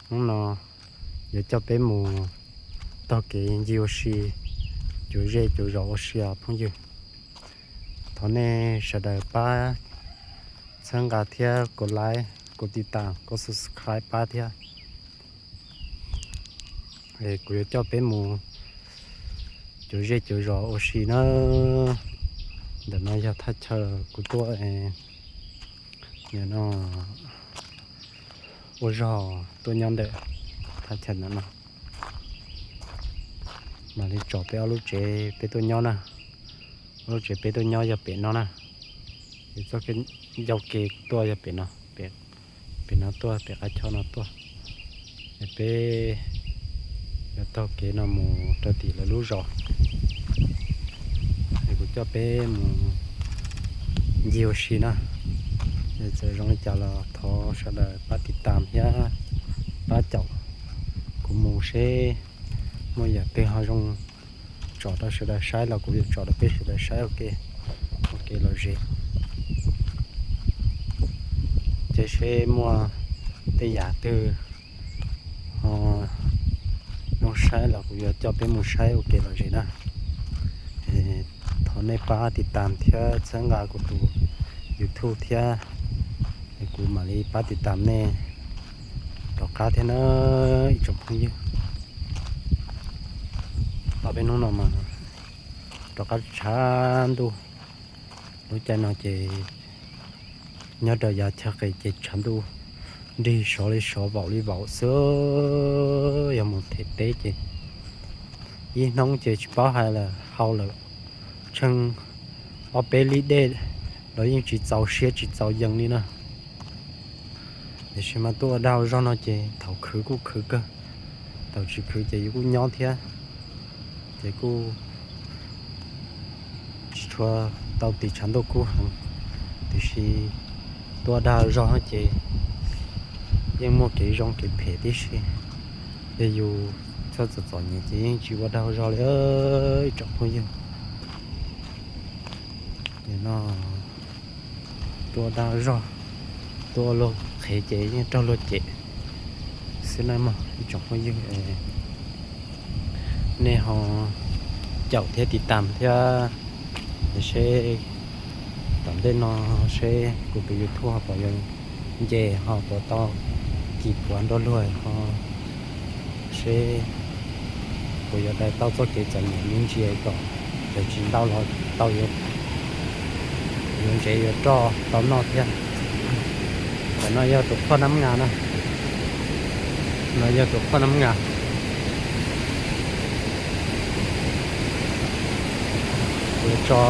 Hnub no yuav coj peb mus taug kev ncig ua si, cuav zej cuav zos ua si os phooj ywg. Thov nej sawv daws pab txhawb nqa thiab kuv like, kuv tiv tam, kuv subscribe pab thiab. Kuv yuav coj peb mus cuav zej cuav zos ua si na. Ntawm no yog thaj chaw kuv tuaj, no ua zog tuaj nyob ntawm thaj chaw ntawm no. Mam li tsom peb ob lub tsev peb tuaj nyob na. Ob lub tsev peb tuaj nyob yog pem no na. Txoj ncauj ke tuaj yog pem no, pem no tuaj, pem qab choj no tuaj. Es peb yuav taug kev no mus rau tim lawv lub zos. Es kuv coj peb mus ncig ua si na. Es txawm zoo li cas los thov sawv daws pab tiv tam thiab pab caum kuv mus seb muaj yam twg ho zoo tsom rau sawv daws saib los kuv yuav tsom rau peb sawv daws saib ua ke, ua ke lom zem. Ces seb muaj tej yam twg ho zoo saib los kuv yuav coj peb mus saib ua ke lom zem na. Thov nej pab tiv tam thiab txhawb nqa kuv tus YouTube thiab, es kuv mam li pab tiv tam nej rov qab thiab na ib tsoom phooj ywg. Ob peb hnub no mas rov qab tshav ntuj. Lub caij no ces nyob rau yav chaw qis ces tshav ntuj nrig sov li sov vaum li vaum xwb. Yog mus them teb ces ib hnub ces tsis paub hais lawm hau lawm tsheej ob peb lib dej los yeej tsis txaus siab tsis txaus yees li na. Tiam sis mas tuaj ua dag ua zog no ces thaum khwv kuj khwv kawg, thaum tsis khwv ces yus kuj nyob thiab, ces kuj tsis tshua tau tis tshav ntuj kub heev. Tiam sis tuaj ua dag ua zog ces yeej muaj kev zoo kev phem tib si. Yog yus txhob txom txom nyem ces yeej tsis ua dag ua zog li ib tsoom phooj ywg. Nim no tuaj ua dag ua zog, tuaj ua luag qhev ces yeej raug luag cem xwb na mog ib tsoom phooj ywg. Nej ho caum thiab tiv tam thiab, seb tom ntej no seb kuv tus YouTube ho puas yuav nce ho puas tau kis puav nrog luag ho seb puas yuav daws tau txoj kev txom nyem me ntsis kom cov tsis ntau los tau yuav ntsev yuav roj tau noj thiab. Tam no yog tus phoj nab nga na, no yog tus phoj nab nga. Kuv tso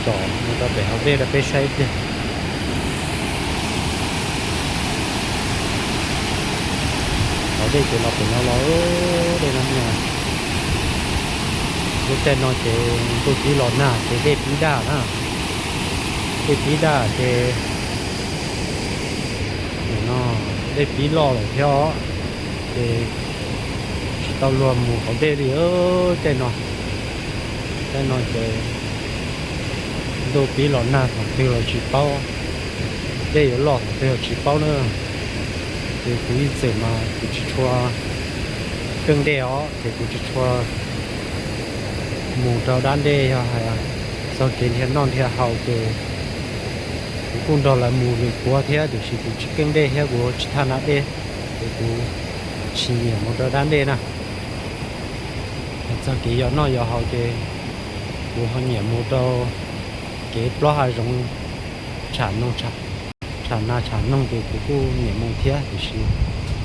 tsom mus rau pem hav dej rau peb saib pliag. Hav dej ces los pem no los dej no na. Lub caij no ces ntuj pib los nag ces dej pib daj na. Dej pib daj ces no dej pib loj lawm thiab os, ces tsis tau luag mus hav dej li caij no. Caij no ces ntuj pib los nag thaum twg los tsis paub, dej yuav loj thaum twg los tsis paub na. Ces kuv ib txwm mas kuv tsis tshua keej dej os, ces kuv tsis tshua mus rau dab dej. Yog hais txog kev nrhiav noj nrhiav haus ces kuv kuj nrog lawv mus lwm puab thiab, tiam sis kuv tsis keej dej thiab kuv tsis thaj nab dej, ces kuv tsis nyiam mus rau dab dej na. Txog kev yos noj yos haus ces kuv ho nyiam mus rau kev plob hav zoov, tsham noog, tsham nas tsham noog ces kuv kuj nyiam mus thiab, tiam sis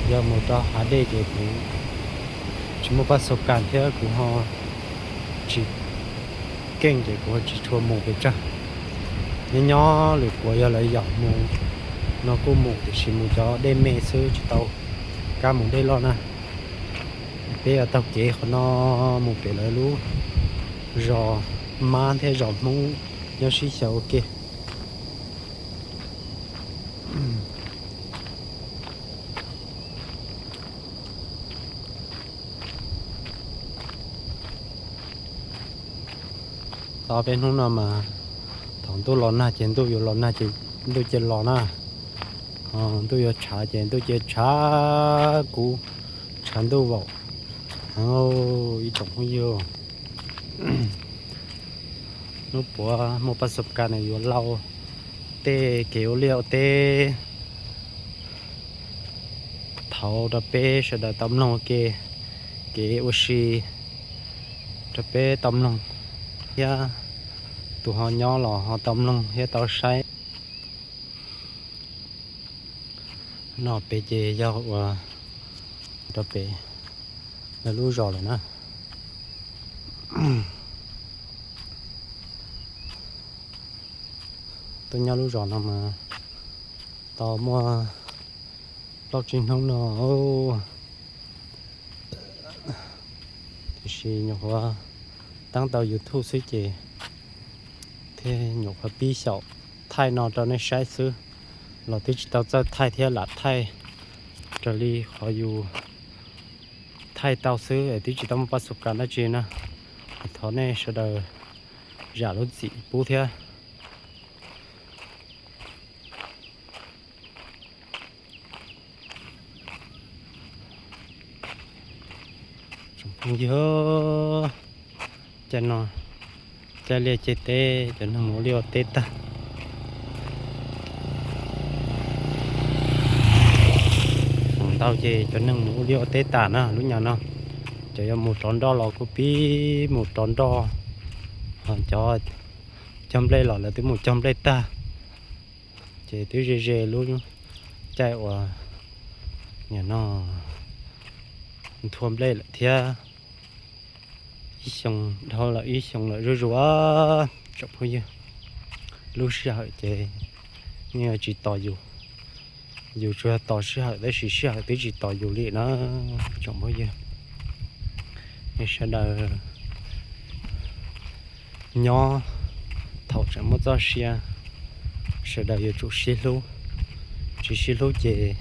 yog mus rau hav dej ces kuv tsis muaj pab xau kas thiab kuv ho tsis keej ces kuv ho tsis tshua mus pes tsawg. Nyob nyob lwm puab yog lawv yaum mus no kuj mus, tiam sis mus cov dej me xwb tsis tau kab mus dej loj na. Peb yuav taug kev qhov no mus pem lawv lub zos Mab thiab zos Hmoob nyob sib xyaw ua ke. Tau peb hnub no mas thaum ntuj los nag ces ntuj yuav los nag ces ntuj cia los na. Ntuj yuav tshav ces ntuj cia tshav kub, tshav ntuj vaum heev ib tsoom phooj ywg. Hnub puav muaj pab xub kas no yuav lau tej kev ua liaj ua teb thaud rau peb sawv daws tau mloog ua ke, kev ua si rau peb tau mloog thiab tus ho nyob los ho tau mloog thiab tau saib. No pem ces yog ua rau pem lawv lub zos lawm na. Tuaj nyob lub zos no mas tau muaj plaub tsib hnub no, tiam sis nyuam qhuav teeb tau YouTube xwb ces thiaj nyuam qhuav pib xyaum thaij no rau nej saib xwb, los twb tsis tau txawj thaij thiab lam thaij raws li qhov yus thaij tau xwb es twb tsis tau muaj pab xub kas dab tsi na. Thov nej sawv daws zam lub txim pub thiab. Tsoom phooj ywg, caij no caij liaj caij teb cov neeg mus ua liaj ua teb tag. Feem ntau ces cov neeg mus ua liaj ua teb tas na lub nyam no, cov yuav mus rov nroj los kuj pib mus rov nroj, ho cov cog nplej los lawv twb mus cog nplej tag. Ces twb ze ze lub caij uas nim no nthua nplej lawm thiab. Ib xyoo dhau lawm, ib xyoo lawm zuj zus tsoom phooj ywg. Lub sij hawm ces yeej tsis tos yus, yus tsuas yog tos sij hawm tab sis sij hawm twb tsis tos yus li na tsoom phooj ywg. Nej sawv daws nyob thaum tseem muaj txoj sia, sawv daws yuav tsum sib hlub, tsis sib hlub ces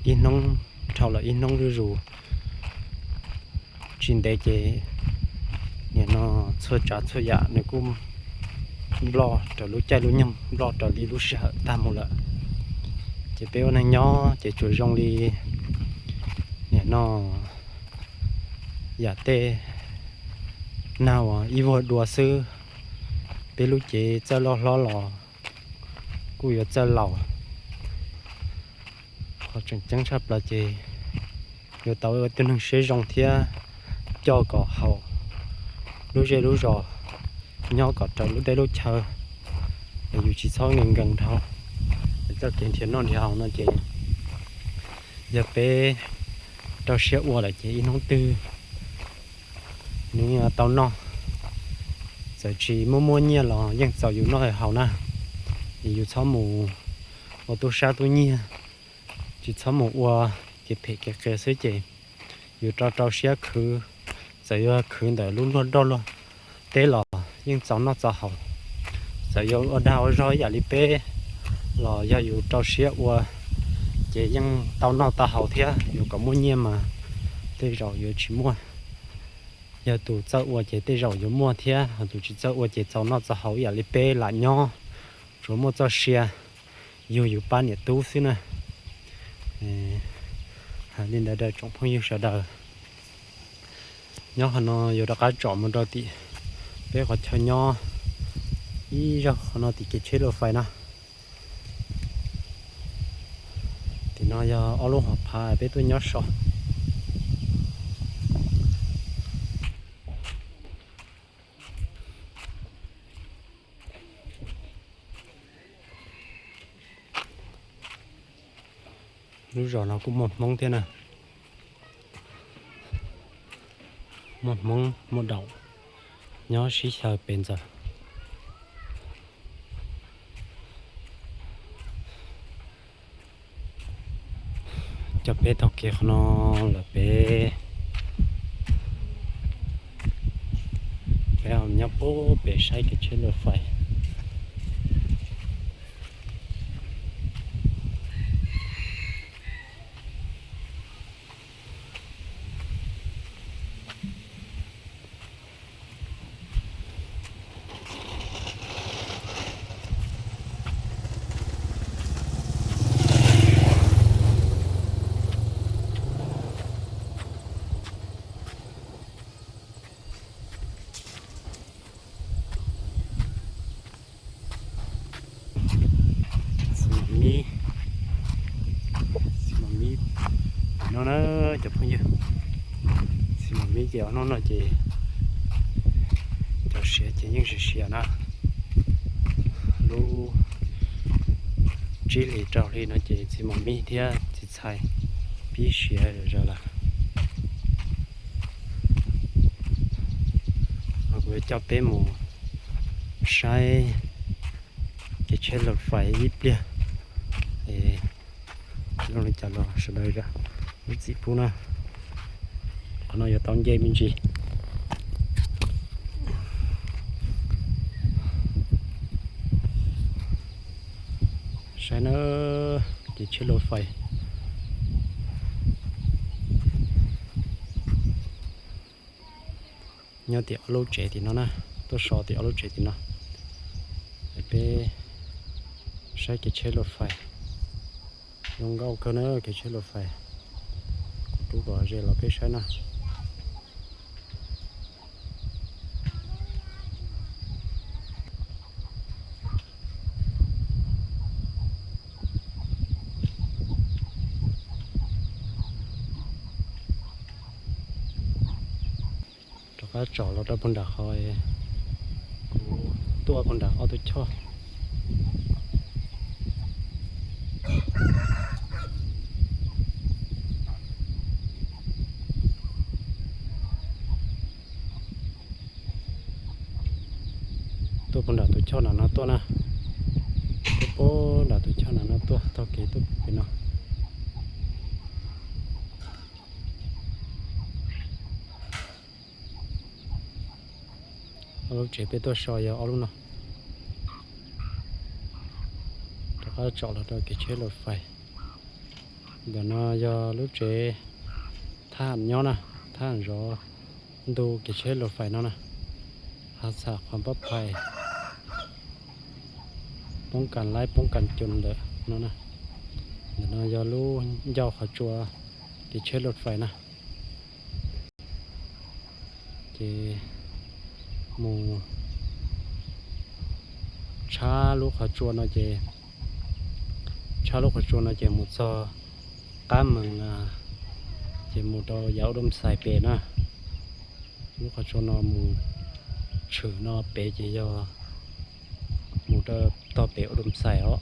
ib hnub dhau lawm ib hnub zuj zus. Tsis ntev ces nim no txhua tsav txhua yam nws kuj nploj raws lub caij lub nyoog, nploj raws li lub sij hawm tag mus lawm. Ces peb ua neeg nyob ces tsuas zoo li nim no yam tej nag uas ib vuag dua xwb, peb lub cev txawj loj hlob los kuj yuav txawj laus. Qhov tseem ceeb tshaj plaws ces yuav tau ua tus neeg siab zoo thiab coj kom haum lub zej lub zos, nyob kom raws lub teb lub chaw, es yus tsis txhob nkees nkees dhau. Es txoj kev nrhiav noj nrhiav haus no ces yog peb rau siab ua lawm ces ib hnub twg nws yeej tau noj. Txawm tsis muaj muaj nyiaj los yeej txaus yus noj haus na. Es yus txhob mus ua tub sab tub nyiag, tsis txhob mus ua kev phem kev qias xwb ces yus rau rau siab khwv, txawm yuav khwv ntawm lub luag nroj luag teb los yeej txaus noj txaus haus. Txawm yuav ua dag ua zog ib yam li peb los yog yus rau siab ua ces yeej tau noj tau haus thiab. Yus kom muaj nyiaj mas tej zaum yuav tsis muaj, yog tus txawj ua ces tej zaum yuav muaj thiab, ho tus tsis txawj ua ces txaus noj txaus haus ib yam li peb lam nyob, tsuas muaj txoj sia yug yus pab niam tub xwb na. Hais li ntawd rau tsoom phooj ywg sawv daws. Nyob qhov no yuav rov qab tsom mus rau tim peb qhov chaw nyob ib zaug qhov no tim kev tsheb lus fais na. Tim no yog ob lub hauv phav peb tuaj nyob so. Lub zos no kuj muaj Hmoob thiab na, muaj Hmoob muaj Daum nyob sib xyaw pes ntxaws. Coj peb taug kev qhov no lawm peb, peb nyob puag pem saib kev tsheb lus fais. No na cov phooj ywg, txiv mos mis ces ob hnub no ces cov siav ces yeej siav siav na. Lub tsib hlis rau hli no ces txiv mos mis thiab txiv txhais pib siav zom zaws lawm. Kuv yuav coj peb mus saib kev tsheb laus fais ib pliag, es zoo li cas los sawv daws lub txim pub na. Qhov no yuav tau nce me ntsis. Saib na, kev tsheb laus fais nyob tim ob lub tsev tim no na, tuaj so tim ob lub tsev tim no. Peb saib kev tsheb laus fais, zoo nkauj kawg na kev tsheb laus fais. Kuv rub kom ze los peb saib na. Rov qab tsom los rau puag nram qhov, kuv tuaj puag nram ob tug choj. Tuaj puag nram tus choj nram no tuaj na. Tuaj puag nram tus choj nram no tuaj taug kev tuaj pem no. Ob lub tsev peb tuaj so yog ob lub no. Rov qab tsom los rau kev tsheb laus fais. Ntawm no yog lub tsev thaj nyob na, thaj zov ntu kev tsheb laus fais no na. Hav txham qhov npab phais, poob kas laib poob kas cus ntawm no na. Ntawm no yog lub ncauj qhov tsua kev tsheb laus fais na. Ces mus tshab lub qhov tsua no ces, tshab lub qhov tsua no ces mus txog qab mees, ces mus rau yav ua doo xais pem na. Lub qhov tsua no mus tshwm no pem ces yog mus rau tog pem ua doo xais os.